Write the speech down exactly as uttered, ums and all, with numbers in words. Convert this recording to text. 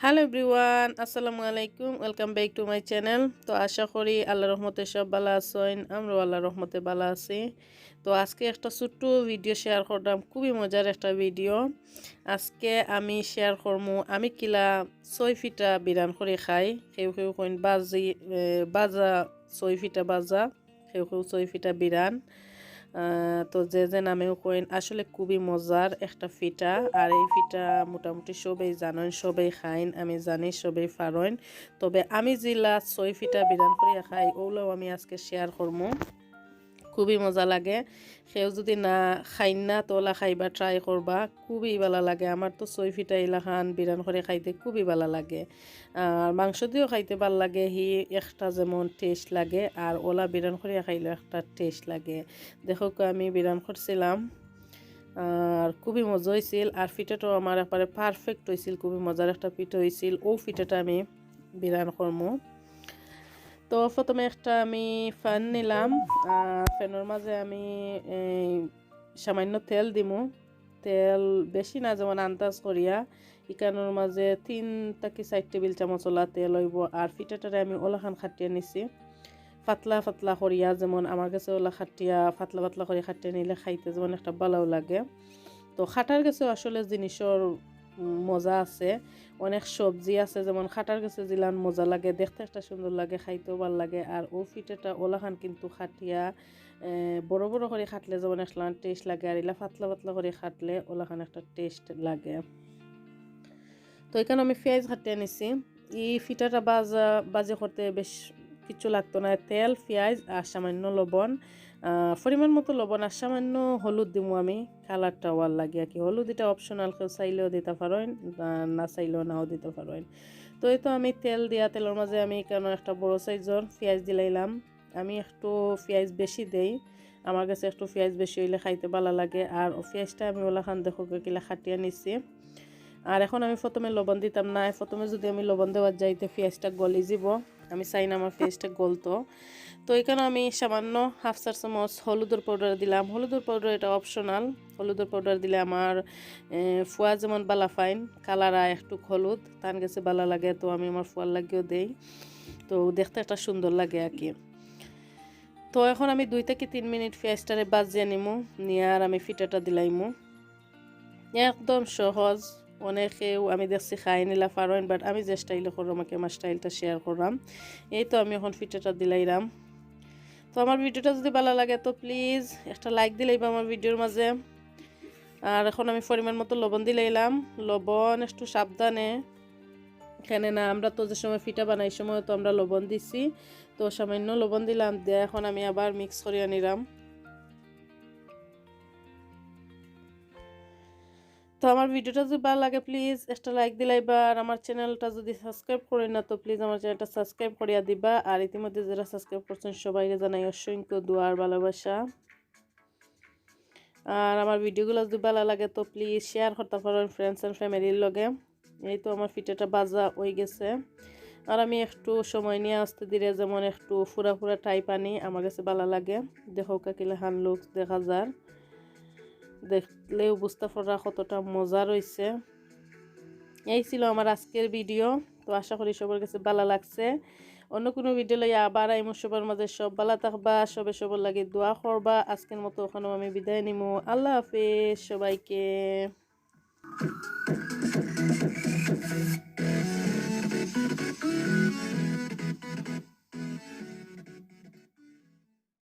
Hello everyone, আসসালামু আলাইকুম, welcome back to my channel। তো আশা করি আল্লাহর রহমতে সব ভালা আছইন, আমরাও আল্লাহর রহমতে ভালা আছি। তো আজকে একটা ছোট্ট ভিডিও শেয়ার করলাম, খুবই মজার একটা ভিডিও। আজকে আমি শেয়ার করমু আমি কিলা ছই ফিটা বিরান করি খাই। কেউ কেউ কইন বাজি, এ, বাজা ছই ফিটা বাজা, কেউ কেউ ছই ফিটা বিরান। আহ, তো যে যে নামেও কইন, আসলে খুবই মজার একটা ফিটা। আর এই ফিটা মোটামুটি সবেই জানইন, সবেই খাইন, আমি জানি সবেই পারইন। তবে আমি যেলা ছই ফিটা বিরান করিয়া খাই, ওলাও আমি আজকে শেয়ার করমু। খুবই মজা লাগে। কেউ যদি না খাইন না, তো ওলা খাইবা, ট্রাই করবা, খুবই ভালা লাগে। আমার তো ছই ফিটা ইলাখান বিরান করি খাইতে খুবই ভালা লাগে। আর মাংস দিও খাইতে ভালা লাগে, হি একটা যেমন টেস্ট লাগে, আর ওলা বিরান করিয়া খাইলেও একটা টেস্ট লাগে। দেখউক্কা, আমি বিরান করছিলাম, আর খুবই মজা অইছিল। আর ফিটাটাও আমার একবারে পারফেক্ট অইছিল, খুবই মজার একটা ফিটা অইছিল। ও ফিটাটা আমি বিরান করমু। তো প্রথমে একটা আমি প্যান নিলাম, আর প্যানর মাঝে আমি এই সামান্য তেল দিমু। তেল বেশি না, যেমন আন্দাজ করিয়া। ইখানর মাঝে তিন থাকি চাইর টেবিল চামচ ওলা তেল অইবো। আর ফিটাটারে আমি ওলাখান কাটিয়া নিছি, পাতলা পাতলা করিয়া, যেমন আমার গেছে ওলা কাটিয়া, পাতলা পাতলা করি কাটিয়া নিলে খাইতে যেমন একটা ভালাও লাগে। তো কাটার গেছেও আসলে জিনিসর, উম, মজা আছে। অনেক সবজি আছে, যেমন কাটার গেছে যেলান মজা লাগে, দেখতে একটা সুন্দর লাগে, খাইতেও ভালা লাগে। আর ও ফিটাটা ওলাখান কিন্তু কাটিয়া, এ, বড় বড় করি কাটলে যেমন একলান টেস্ট লাগে, আর ইলা পাতলা পাতলা করি কাটলে ওলাখান একটা টেস্ট লাগে। তো ইখান আমি পিয়াইজ কাটিয়া নিছি। ই ফিটাটা বাজা বাজি করতে বেশ কিচ্ছু লাগতো না, তেল, পিয়াইজ আর সামান্য লবণ, আহ, পরিমাণ মতো লবণ আর সামান্য হলুদ দিমু আমি, কালারটা অওয়ার লাগি আর কি। হলুদ ইটা অপশনাল, কেউ চাইলেও দিতা পারইন, আহ, না চাইলেও নাও দিতা পারইন। তো এই তো আমি তেল দিয়া, তেলর মাঝে আমি ইখানো একটা বড় সাইজর পিয়াইজ দিলাইলাম। আমি একটু পিয়াইজ বেশি দেই, আমার গেছে একটু পিয়াইজ বেশি অইলে খাইতে ভালা লাগে। আর ও পিয়াইজটা আমি ওলাখান দেখউক্কা কিলা কাটিয়া নিছি। আর এখন আমি প্রথমে লবণ দিতাম না, প্রথমে যদি আমি লবণ দেওয়ার যাই, তে পিয়াইজটা গলি যিবো। আমি চাই না আমার পিয়াইজটা গলতো। তো ইখানো আমি সামান্য হাফ চা চামচ হলুদর পাউডার দিলাম। হলুদর পাউডার ইটা অপশনাল। হলুদর পাউডার দিলে আমার, এ, ফুয়া যেমন ভালা পাইন, কালার আর একটু হলুদ, তান গেছে ভালা লাগে, তো আমি আমার ফুয়ার লাগিও দেই। তো দেখতে একটা সুন্দর লাগে আর কি। তো এখন আমি দুই থাকি তিন মিনিট পিয়াইজটারে বাজিয়া নিমু, নিয়া আর আমি ফিটাটা দিলাইমু। একদম সহজ, অনেকেউ আমি দেখছি খাইন ইলা পারইন, but আমি যে স্টাইলে কররাম আর কি, আমার স্টাইলটা শেয়ার কররাম। এই তো আমি এখন ফিটাটা দিলাইরাম। তো আমার ভিডিওটা যদি ভালা লাগে তো প্লিজ একটা লাইক দিলাইবা আমার ভিডিওর মাঝে। আর এখন আমি পরিমাণ মতো লবণ দিলাইলাম, লবণ একটু সাবধানে, কেনে না আমরা তো যে সময় ফিটা বানাই, সময় তো আমরা লবণ দিছি, তো সামান্য লবণ দিলাম, দিয়া এখন আমি আবার মিক্স করিয়া নিরাম। তো আমার ভিডিওটা যদি ভালা লাগে প্লিজ একটা লাইক দিলাইবা, আর আমার চ্যানেলটা যদি সাবস্ক্রাইব করইন না তো প্লিজ আমার চ্যানেলটা সাবস্ক্রাইব করিয়া দিবা। আর ইতিমধ্যে যেরা সাবস্ক্রাইব করছইন সবাইরে জানাই অসংখ্য দোয়া আর ভালোবাসা। আর আমার ভিডিওগুলা যদি ভালা লাগে তো প্লিজ শেয়ার করতা পারইন ফ্রেন্ডস এন্ড ফ্যামিলির লগে। এই তো আমার ফিটাটা বাজা অইগেছে। আর আমি একটু সময় নিয়া আস্তে ধীরে, যেমন একটু ফুরা ফুরা টাইপ আনি, আমার গেছে ভালা লাগে। দেখউক্কা কিলাখান লুকস দেখা যার, দেখলেউ বুঝতা পাররা কতটা মজার অইছে। এই ছিল আমার আজকের ভিডিও। তো আশা করি সবার গেছে ভালা লাগছে। অন্য কুনু ভিডিও লইয়া আবার আইমু সবার মাঝে। সব ভালা থাকবা, সবে সবার লাগি দোয়া করবা। আজকের মতো অখানো আমি বিদায় নিমু। আল্লাহ হাফেজ সবাইকে।